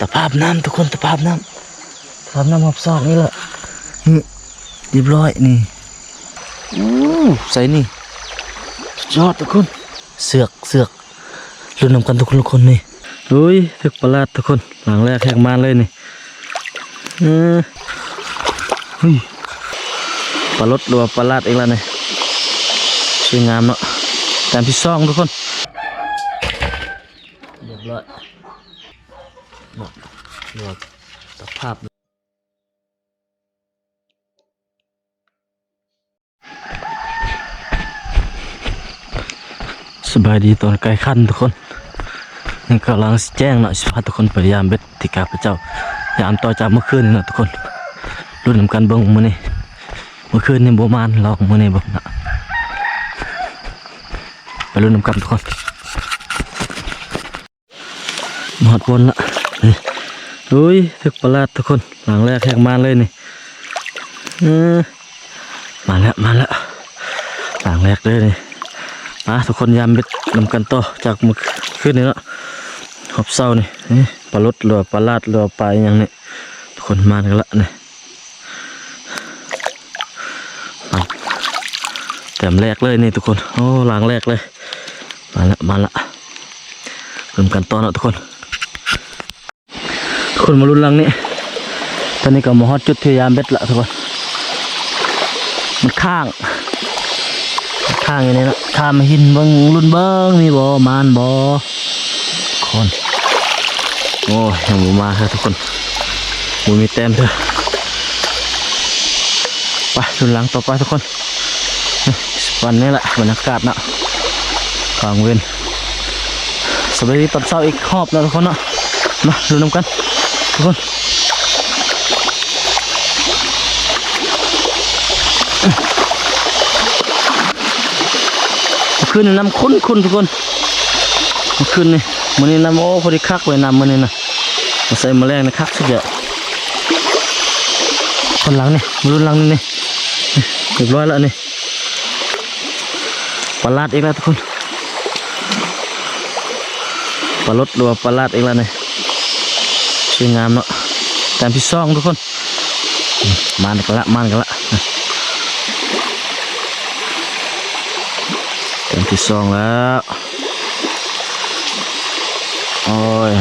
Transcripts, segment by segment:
ຕະພາບນ້ຳທຸກຄົນ ຕະພາບນ້ຳ ຕະພາບນ້ຳຮອບສອກນີ້ແຫຼະ. ນີ້ ຮຽບຮ້ອຍນີ້. ໂອ້ ໃສ່ນີ້ ສຸດຍອດທຸກຄົນ. ເຊືອກ ເຊືອກ ລຸ້ນນຳກັນທຸກຄົນ ທຸກຄົນນີ້. ໂອ້ຍ ຖືກປາຫຼາດທຸກຄົນ ຫຼັງແລກແຮກມານເລີຍນີ້. ເອີ ເຮີ້ຍ ປາລົດ ຫຼືວ່າປາຫຼາດອີກແລ້ວນີ້. ສວຍງາມເນາະ ແຕ້ມທີສອງທຸກຄົນ. ຮຽບຮ້ອຍເນາະ ຕະພາບ. ສະບາຍດີຕອນໃກ້ຄ່ຳທຸກຄົນ. ນີ້ກຳລັງຊິແຈ້ງເນາະ ຊິພາທຸກຄົນໄປຢາມເບັດທີ່ຂ້າພະເຈົ້າຢາມຕໍ່ຈາກມື້ຄືນນີ້ເນາະທຸກຄົນ. ລຸ້ນນຳກັນເບິ່ງມື້ນີ້ ມື້ຄືນນີ້ບໍ່ມານ ລອງມື້ນີ້ເບິ່ງເນາະ. ໄປລຸ້ນນຳກັນທຸກຄົນ. ມາຮອດບ່ອນລະນີ້. ໂອ້ຍ ຖືກປາຫຼາດທຸກຄົນ ຫຼັງແລກແຮກມານເລີຍນີ້. ເອີ ມາແລ້ວ ມາແລ້ວ ຫຼັງແລກເລີຍນີ້. ມາທຸກຄົນ ຢາມເບັດນຳກັນຕໍ່ຈາກມື້ຄືນນີ້ເນາະ ຮອບເຊົ້ານີ້. ນີ້ປາລົດ ຫຼືວ່າປາຫຼາດ ຫຼືວ່າປາອີ່ຫຍັງນີ້ ທຸກຄົນ ມາກັນລະນີ້. ແຕ້ມແລກເລີຍນີ້ທຸກຄົນ. ໂອ້ ຫຼັງແລກເລີຍ. ມາລະ ມາລະ ເບິ່ງກັນຕໍ່ເນາະທຸກຄົນ. ທຸກຄົນ ມາລຸ້ນຫຼັງນີ້. ຕອນນີ້ກໍມາຮອດຈຸດທີ່ຢາມເບັດລະທຸກຄົນ. ມັນຄ້າງ ຄ້າງຢູ່ນີ້ນະ. ຂ້າມຫີນເບິ່ງ ລຸ້ນເບິ່ງ ມີບໍ່ ມານບໍ່ ທຸກຄົນ. ໂອ້ຍ ຍັງບໍ່ມາເທື່ອທຸກຄົນ ບໍ່ມີແຕ້ມເທື່ອ. ໄປ ລຸ້ນຫຼັງຕໍ່ໄປທຸກຄົນ. ນີ້ ວັນນີ້ແຫຼະ ບັນຍາກາດເນາະ ກາງເວັນ. ສະບາຍດີຕອນເຊົ້າອີກຮອບເນາະທຸກຄົນເນາະ. ມາລຸ້ນນຳກັນທຸກຄົນ. ຄືນນີ້ນ້ຳຂຸ້ນໆ ທຸກຄົນ ຄືນນີ້. ມື້ນີ້ນ້ຳ ໂອ້ ພໍດີຄັກເວີຍ ນ້ຳມື້ນີ້ນະ. ມາໃສ່ມາແລງນະ ຄັກສຸດຍອດ. ຄົນຫຼັງນີ້ ມາລຸ້ນຫຼັງນີ້ ນີ້ ຮຽບຮ້ອຍລະນີ້. ປາຫຼາດອີກແລ້ວທຸກຄົນ ປາລົດ ຫຼືວ່າປາຫຼາດອີກແລ້ວນີ້. ສວຍງາມເນາະ ແຕ້ມທີສອງທຸກຄົນ. ມານກັນລະ ມານກັນລະ ແຕ້ມທີສອງແລ້ວ. ໂອ້ຍ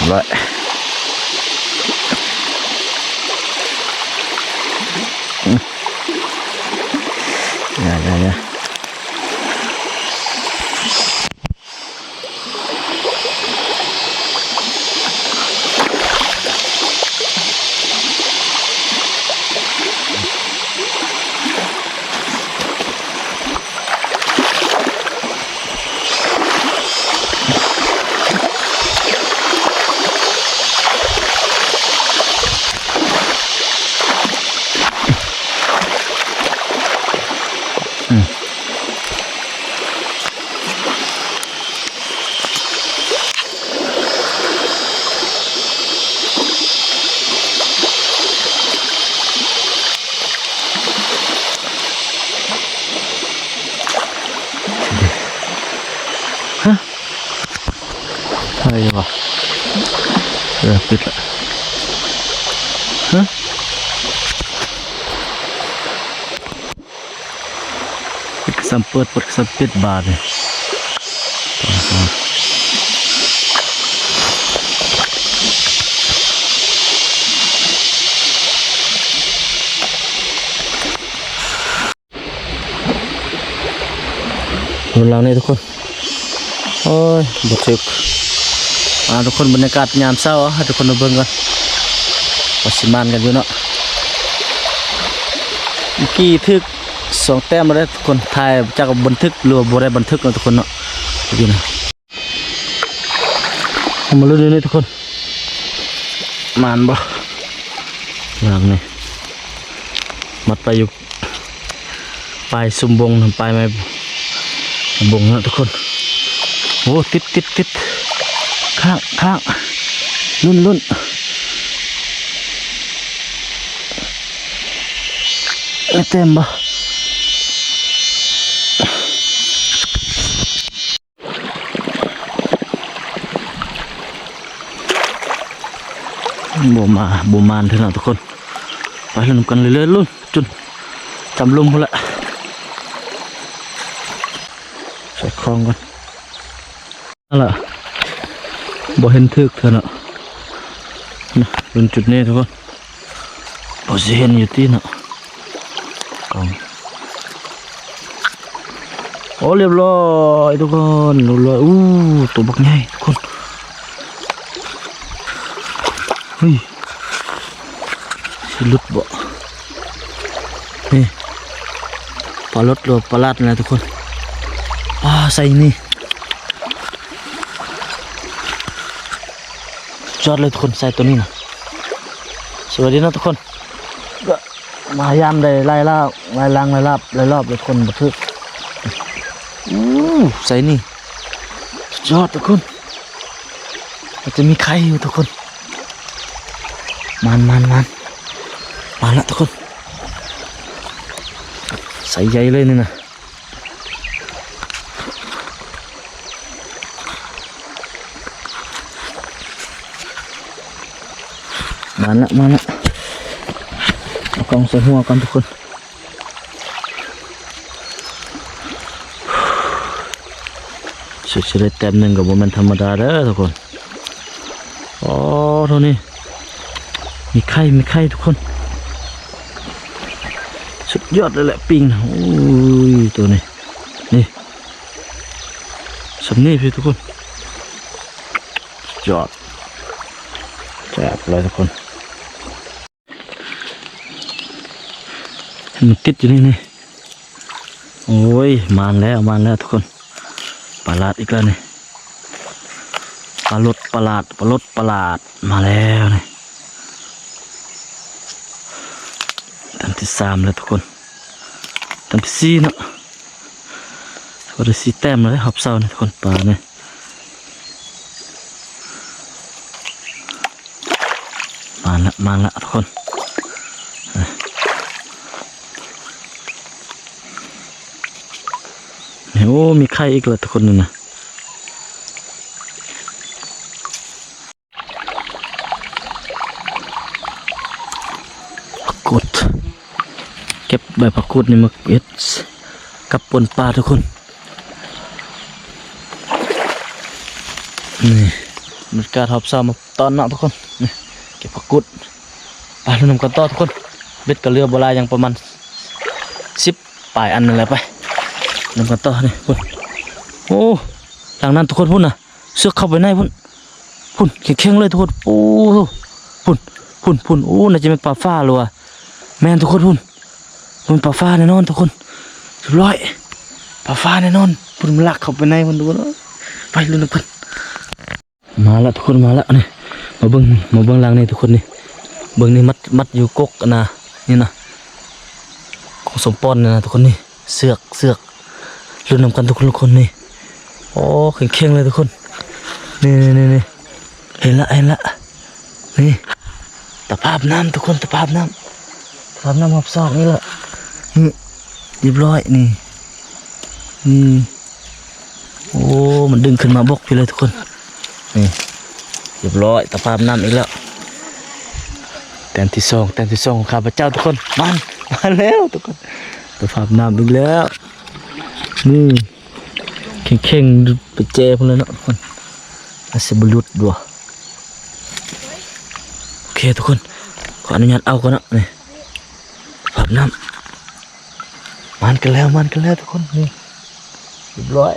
ໄດ້ ຢ່າ ຢ່າ ຢ່າ. ຮະ ໄດ້ຢູ່ຫວາ? ເອີ ປິດລະ. ຮະ? ເປີດກະຊຳເປີດ ເປີດກະຊຳປິດບາດນີ້. ຢູ່ຫຼັງນີ້ທຸກຄົນ. ໂອ້ຍ ບໍ່ຖືກ. ອ່າ ທຸກຄົນ ບັນຍາກາດຍາມເຊົ້າ ໃຫ້ທຸກຄົນມາເບິ່ງກ່ອນ ວ່າຊິໝານກັນຢູ່ເນາະ. ເມື່ອກີ້ຖືກສອງແຕ້ມແລ້ວເດ້ທຸກຄົນ. ຖ່າຍຈັກວ່າບັນທຶກ ຫຼືວ່າບໍ່ໄດ້ບັນທຶກເນາະທຸກຄົນເນາະ. ມາລຸ້ນຢູ່ນີ້ທຸກຄົນ ໝານບໍ່? ຫຼັງນີ້ ມັດໄປຢູ່ ປາຍຊຸມບົງນຳ ປາຍໄມ້ບົງນະທຸກຄົນ. ໂອ້ ຕິດ ຕິດ ຕິດ ຄ້າງ ຄ້າງ ລຸ້ນ ລຸ້ນ ໄດ້ແຕ້ມບໍ່? ບໍ່ມາ ບໍ່ມານເທື່ອເນາະທຸກຄົນ. ໄປລຸ້ນນຳກັນເລື້ອຍໆ ລຸ້ນຈົນຈຳລຸ່ມພຸ້ນແຫຼະ. ໃສ່ຂອງກ່ອນ. ນັ້ນລະ ບໍ່ເຫັນຖືກເທື່ອເນາະ. ນະ ເບິ່ງຈຸດນີ້ທຸກຄົນ ພໍຊິເຫັນຢູ່ຕິເນາະ. ກອງ ໂອ້ ລຽບຮ້ອຍທຸກຄົນ ລຽບຮ້ອຍ. ອູ້ ໂຕບັກໃຫຍ່ທຸກຄົນ. ເຮີ້ຍ ຊິຫຼຸດບໍ່? ນີ້ ປາລົດ ຫຼື ປາຫຼາດນີ້ແຫຼະທຸກຄົນ. ປາໃສ່ນີ້ ສຸດຍອດເລີຍທຸກຄົນ ໃສ່ໂຕນີ້ນະ. ສະບາຍດີເນາະທຸກຄົນ ມາຢາມໄດ້ຫຼາຍລາບ ຫຼາຍຫຼັງ ຫຼາຍລາບ ຫຼາຍລອບເລີຍທຸກຄົນ ບໍ່ຖືກ. ອູ້ ໃສ່ນີ້ ສຸດຍອດທຸກຄົນ. ມັນຈະມີໄຂ່ຢູ່ທຸກຄົນ. ມານ ມານ ມານ ມາລະທຸກຄົນ. ໃສ່ໃຫຍ່ເລີຍນີ້ນະ. ມາລະ ມາລະ. ເອົາກ້ອງໃສ່ຫົວກ່ອນທຸກຄົນ. ສຸດຊິໄດ້ແຕ້ມໜຶ່ງກໍບໍ່ແມ່ນທຳມະດາເດີທຸກຄົນ. ໂອ້ ໂທນີ້ ມີໄຂ່ ມີໄຂ່ທຸກຄົນ. ສຸດຍອດເລີຍແຫຼະ ປິງນະ. ໂອ້ຍ ໂຕນີ້ ນີ້ ສ່ຳນີ້ພີ້ທຸກຄົນ. ສຸດຍອດ ແຊບເລີຍທຸກຄົນ. ມັນຕິດຢູ່ນີ້ ນີ້. ໂອ້ຍ ມານແລ້ວ ມານແລ້ວທຸກຄົນ. ປາຫຼາດອີກແລ້ວນີ້ ປາລົດປາຫຼາດ ປາລົດປາຫຼາດ ມາແລ້ວນີ້. ແຕ້ມທີສາມແລ້ວທຸກຄົນ ແຕ້ມທີສີ່ເນາະ. ໂອ້ ໄດ້ສີ່ແຕ້ມແລ້ວເດ້ຮອບເຊົ້ານີ້ທຸກຄົນ ປານີ້. ມາລະ ມາລະທຸກຄົນ. ນີ້ ໂອ້ ມີໄຂ່ອີກແລ້ວທຸກຄົນນີ້ນະ. ຜັກກູດ ເກັບໃບຜັກກູດນີ້ມາເຮັດກັບປົ່ນປາທຸກຄົນ. ນີ້ ບັນຍາກາດຮອບເຊົ້າມາຕອນເນາະທຸກຄົນ. ນີ້ ເກັບຜັກກູດ ໄປລຸ້ນນຳກັນຕໍ່ທຸກຄົນ. ເບັດກໍເຫຼືອບໍ່ຫຼາຍ ຍັງປະມານສິບປາຍອັນນັ້ນແຫຼະ. ໄປນຳກັນຕໍ່ນີ້ ພຸ້ນ. ໂອ້ ຫຼັງນັ້ນທຸກຄົນ ພຸ້ນນະ ເຊືອກເຂົ້າໄປໃນພຸ້ນ. ພຸ້ນ ແຂງໆເລີຍທຸກຄົນ. ໂອ້ ພຸ້ນ ພຸ້ນ ພຸ້ນ. ໂອ້ ໜ້າຈະແມ່ນປາຟ້າຫຼືວ່າ ແມ່ນທຸກຄົນ ພຸ້ນ. ມັນປາຟ້າແນ່ນອນທຸກຄົນ. ຮຽບຮ້ອຍ ປາຟ້າແນ່ນອນ. ພຸ້ນ ມັນລັກເຂົ້າໄປໃນພຸ້ນທຸກຄົນ. ໄປລຸ້ນນຳກັນ. ມາລະທຸກຄົນ ມາລະ. ນີ້ ມາເບິ່ງ ມາເບິ່ງຫຼັງນີ້ທຸກຄົນ. ນີ້ ເບິ່ງນີ້ ມັດ ມັດຢູ່ກົກອັນນະ ນີ້ນະ ຂອງສົມປອນນີ້ນະທຸກຄົນ. ນີ້ ເຊືອກ ເຊືອກ ລຸ້ນນຳກັນທຸກຄົນ ທຸກຄົນ. ນີ້ ໂອ້ ເຄັ່ງໆເລີຍທຸກຄົນ. ນີ້ ນີ້ ນີ້ ນີ້ ເຫັນລະ ເຫັນລະ. ນີ້ ຕະພາບນ້ຳທຸກຄົນ ຕະພາບນ້ຳ ຕະພາບນ້ຳຮອບສອງນີ້ລະ. ນີ້ ຮຽບຮ້ອຍ ນີ້ ນີ້. ໂອ້ ມັນດຶງຂຶ້ນມາບົກພີ້ເລີຍທຸກຄົນ. ນີ້ ຮຽບຮ້ອຍ ຕະພາບນ້ຳອີກແລ້ວ. ແຕ້ມທີສອງ ແຕ້ມທີສອງຂອງຂ້າພະເຈົ້າທຸກຄົນ. ມາ ມາແລ້ວທຸກຄົນ ຕະພາບນ້ຳອີກແລ້ວ. ນີ້ ເຄັ່ງໆ ໄປແຈພຸ້ນແລ້ວເນາະທຸກຄົນ. ອາດຊິບໍ່ຫຼຸດບໍ່. ໂອເຄທຸກຄົນ ຂໍອະນຸຍາດເອົາກ່ອນເນາະ. ນີ້ ຕະພາບນ້ຳ ມານກັນແລ້ວ ມານກັນແລ້ວທຸກຄົນ. ນີ້ ຮຽບຮ້ອຍ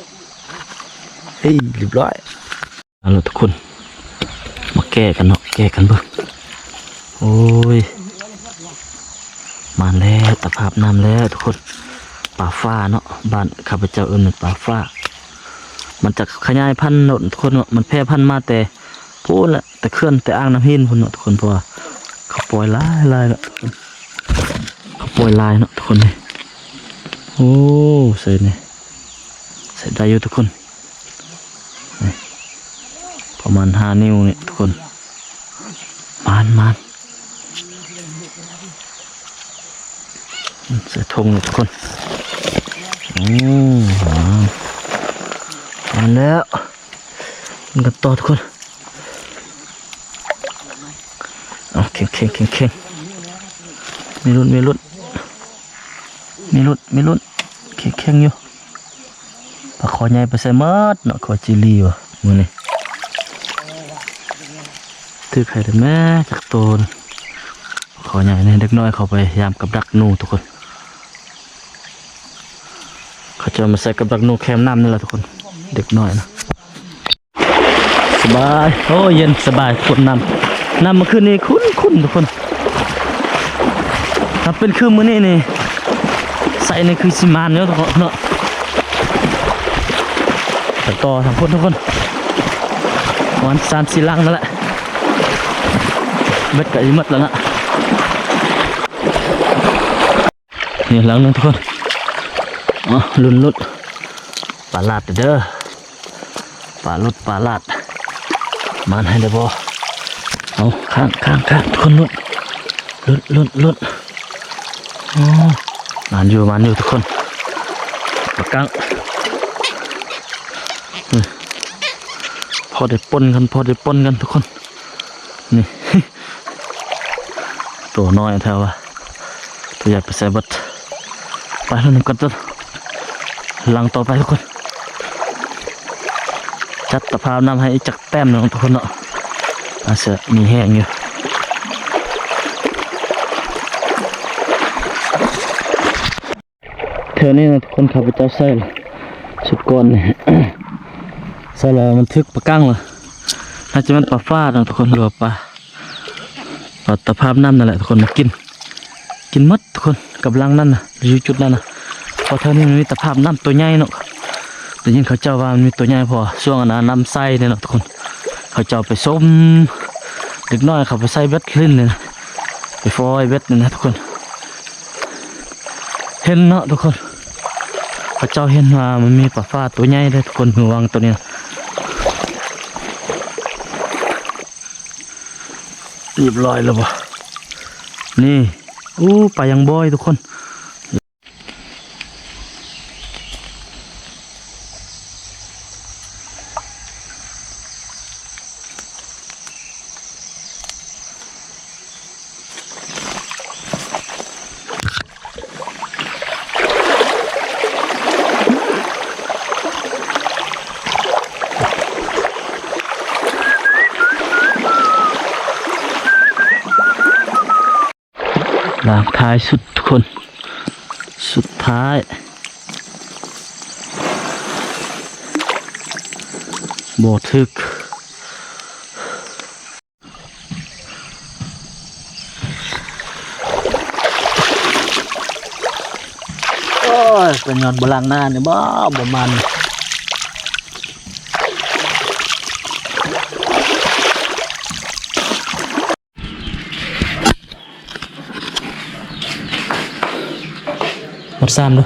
ເຮີ້ຍ ຮຽບຮ້ອຍ. ເອົາລະທຸກຄົນ ມາແກະກັນເນາະ ແກະກັນເບິ່ງ. ໂອ້ຍ ມາແລ້ວ ຕະພາບນ້ຳແລ້ວທຸກຄົນ. ປາຟ້າເນາະ ບ້ານຂ້າພະເຈົ້າເອີ້ນວ່າປາຟ້າ. ມັນຈະຂະຫຍາຍພັນເນາະທຸກຄົນເນາະ ມັນແຜ່ພັນມາແຕ່ ພຸ້ນລະ ແຕ່ເຂື່ອນ ແຕ່ອ່າງນ້ຳຫີນພຸ້ນເນາະທຸກຄົນ ເພາະວ່າເຂົາປ່ອຍຫຼາຍໆ ລະ ເຂົາປ່ອຍຫຼາຍເນາະທຸກຄົນ. ນີ້ ໂອ້ ໃສ່ນີ້ ໃສ່ໄດ້ຢູ່ທຸກຄົນ. ນີ້ ປະມານຫ້ານິ້ວນີ້ທຸກຄົນ. ມານ ມານ ໃສ່ຖົງນີ້ທຸກຄົນ. ໂອ້ ມາແລ້ວ ມາກັນຕໍ່ທຸກຄົນ. ແຂງໆໆໆ ມີລຸ້ນ ມີລຸ້ນ ມີລຸ້ນ ມີລຸ້ນ ແຂງໆຢູ່. ປາຄໍໃຫຍ່ໄປໃສໝົດເນາະ ຄໍຈີລີຫວາ ມື້ນີ້ຖືກໃຫ້ແລ້ວແມ້ຈັກໂຕ. ຄໍໃຫຍ່ນີ້ ເດັກນ້ອຍເຂົາໄປຍາມກັບດັກໜູທຸກຄົນ ເຂົາຈະມາໃສ່ກັບດັກໜູແຄມນ້ຳນີ້ລະທຸກຄົນ ເດັກນ້ອຍນະ. ສະບາຍ ໂອ້ ເຢັນສະບາຍທຸກຄົນ. ນ້ຳ ນ້ຳມື້ຄືນນີ້ຂຸ້ນໆທຸກຄົນ ຖ້າເປັນຄືມື້ນີ້ນີ້ ໃສ່ນີ້ຄືຊິໝານຢູ່ທຸກຄົນເນາະ. ໄປຕໍ່ທາງພຸ້ນທຸກຄົນ ປະມານສາມສີ່ຫຼັງນັ້ນແຫຼະ ເບັດກໍຊິໝົດແລ້ວນະ. ນີ້ຫຼັງໜຶ່ງທຸກຄົນ ອໍ ລຸ້ນໆ ປາຫຼາດເດີ ປາຫຼຸດ ປາຫຼາດ ມານໃຫ້ໄດ້ບໍ່? ເອົາ ຄ້າງໆໆ ທຸກຄົນ ລຸ້ນ ລຸ້ນ ລຸ້ນ ລຸ້ນ. ອໍ ມານຢູ່ ມານຢູ່ທຸກຄົນ ປາກັງ ພໍໄດ້ປົນກັນ ພໍໄດ້ປົນກັນທຸກຄົນ. ນີ້ ໂຕນ້ອຍແທ້ວ່າ ໂຕໃຫຍ່ໄປໃສເບິດ. ໄປ ລຸ້ນນຳກັນຕໍ່ ຫຼັງຕໍ່ໄປທຸກຄົນ. ຈັດຕະພາບນ້ຳໃຫ້ອີກຈັກແຕ້ມໜຶ່ງທຸກຄົນເນາະ ອາດຈະມີແຮງຢູ່. ແຖວນີ້ນະທຸກຄົນ ຂ້າພະເຈົ້າໃສ່ລະ ຊຸດກ່ອນນີ້ ໃສ່ລະມັນຖືກປາກັງລະ ໜ້າຈະແມ່ນປາຟ້ານະທຸກຄົນ ຫຼືວ່າປາ ປາຕະພາບນ້ຳນັ້ນແຫຼະທຸກຄົນ ມາກິນ ກິນໝົດທຸກຄົນ ກັບຫຼັງນັ້ນນະ ຢູ່ຈຸດນັ້ນນະ. ເພາະແຖວນີ້ມັນມີຕະພາບນ້ຳໂຕໃຫຍ່ເນາະ ໄດ້ຍິນເຂົາເຈົ້າວ່າມັນມີໂຕໃຫຍ່ ເພາະວ່າຊ່ວງອັນນັ້ນນ້ຳໃສເດ້ເນາະທຸກຄົນ ເຂົາເຈົ້າໄປຊົມ ເດັກນ້ອຍເຂົາໄປໃສ່ເບັດຫຼິ້ນນີ້ນະ ໄປຟອຍເບັດນີ້ນະທຸກຄົນ. ເຫັນເນາະທຸກຄົນ ເຂົາເຈົ້າເຫັນວ່າມັນມີປາຟ້າໂຕໃຫຍ່ເດ້ທຸກຄົນ ຫວາງໂຕນີ້ນະ. ຮຽບຮ້ອຍແລ້ວບໍ່? ນີ້ ໂອ້ ປາຍັງບອຍທຸກຄົນ. ຫຼັງທ້າຍສຸດທຸກຄົນ ສຸດທ້າຍ ບໍ່ຖືກ. ໂອ້ຍ ເປັນຍ້ອນບໍ່ລ້າງໜ້ານີ້ບໍ່ ບໍ່ໝານ. ໝົດສາມເດີ.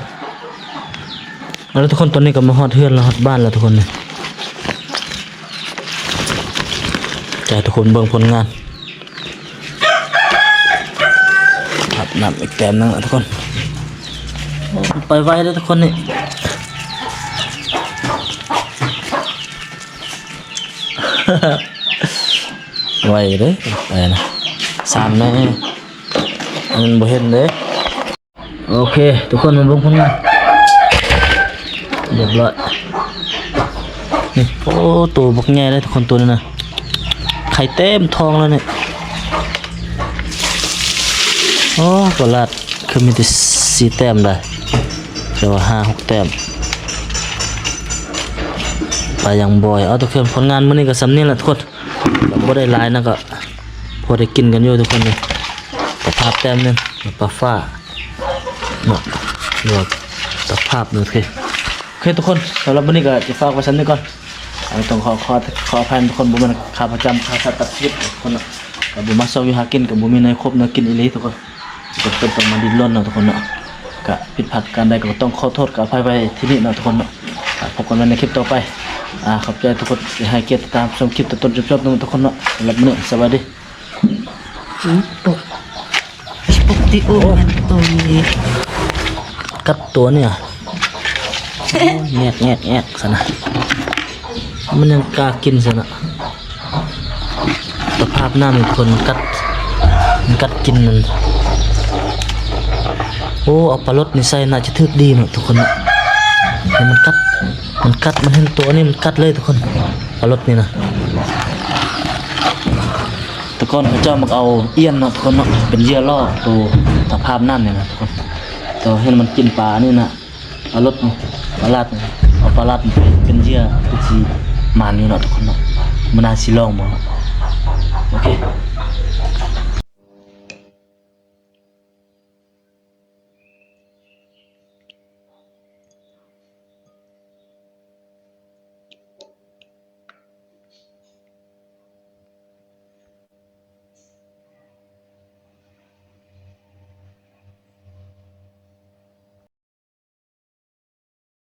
ເອົາລະທຸກຄົນ ຕອນນີ້ກໍມາຮອດເຮືອນລະ ຮອດບ້ານລະທຸກຄົນ ໃຫ້ທຸກຄົນເບິ່ງຜົນງານ. ອາບນ້ຳອີກແຕ້ມໜຶ່ງລະທຸກຄົນ. ໂອ້ ໄປໄວເດີທຸກຄົນນີ້. ໄວເດ້ ໄປນະ ສາມແນ່ ອັນນັ້ນບໍ່ເຫັນເດ້. ໂອເຄ ທຸກຄົນ ມາເບິ່ງຜົນງານ ຮຽບຮ້ອຍ. ນີ້ ໂອ້ ໂຕບັກໃຫຍ່ເດ້ທຸກຄົນ ໂຕນີ້ນະ ໄຂ່ເຕັມທ້ອງແລ້ວນີ້. ໂອ້ ປາຫຼາດ ຄືມີແຕ່ສີ່ແຕ້ມໄດ໋ ແຕ່ວ່າຫ້າຫົກແຕ້ມ ປາຍັງບອຍ. ເອົາ ທຸກຄົນ ຜົນງານມື້ນີ້ກໍສ່ຳນີ້ລະທຸກຄົນ ບໍ່ໄດ້ຫຼາຍນະ ກໍພໍໄດ້ກິນກັນຢູ່ທຸກຄົນ. ນີ້ ຕະພາບແຕ້ມໜຶ່ງ ປາຟ້າເນາະ ຫຼືວ່າຕະພາບນະ. ໂອເຄ ໂອເຄ ທຸກຄົນ ສຳລັບມື້ນີ້ກໍຈະຝາກໄວ້ສ່ຳນີ້ກ່ອນ. ອັນນີ້ຕ້ອງຂໍ ຂໍ ຂໍອະໄພນະທຸກຄົນ ບໍ່ແມ່ນຂາປະຈຳ ຂາສັດຕັດຊີວິດທຸກຄົນເນາະ. ກໍບໍ່ມາຊອກຢູ່ຫາກິນ ກໍບໍ່ມີແນວຄົບແນວກິນອີ່ຫຼີທຸກຄົນ ກໍເປັນຕ້ອງມາດີ້ນລົນເນາະທຸກຄົນເນາະ. ກະຜິດພາດການໃດກໍຕ້ອງຂໍໂທດຂໍອະໄພໄວ້ທີ່ນີ້ເນາະທຸກຄົນເນາະ. ກະພົບກັນໃໝ່ໃນຄລິບຕໍ່ໄປ. ອາ ຂອບໃຈທຸກຄົນທີ່ໃຫ້ກຽດຕິດຕາມຊົມຄລິບແຕ່ຕົ້ນຈົນຈົບເນາະທຸກຄົນເນາະ. ສຳລັບມື້ນີ້ ສະບາຍດີ. ອືມ ປົກ ປົກຕິໂອ ໂອ້ ແມ່ນໂຕນີ້ ກັດຕົວນີ້ ແງກໆໆ ຊັ້ນນະ ມັນຍັງກ້າກິນຊັ້ນນະ. ສະພາບນ້ຳຄົນກັດ ມັນກັດກິນນັ້ນ. ໂອ້ ເອົາປາລົດນີ້ໃສ່ໜ້າຈະຖືກດີເນາະທຸກຄົນເນາະ. ໃຫ້ມັນກັດ ມັນກັດ ມັນເຫັນຕົວນີ້ມັນກັດເລີຍທຸກຄົນ ປາລົດນີ້ນະ. ແຕ່ກ່ອນເຂົາເຈົ້າມັກເອົາອຽນເນາະທຸກຄົນເນາະ ເປັນເຫຍື່ອລ່ອໂຕຕະພາບນ້ຳນີ້ນະທຸກຄົນ. ແຕ່ວ່າເຫັນມັນກິນປານີ້ນະ ປາລົດນີ້ ປາລາດນີ້ ເອົາປາລາດນີ້ເປັນເຫຍື່ອຄືຊິໝານຢູ່ເນາະທຸກຄົນເນາະ. ມື້ໜ້າຊິລອງເບິ່ງເນາະ. ໂອເຄ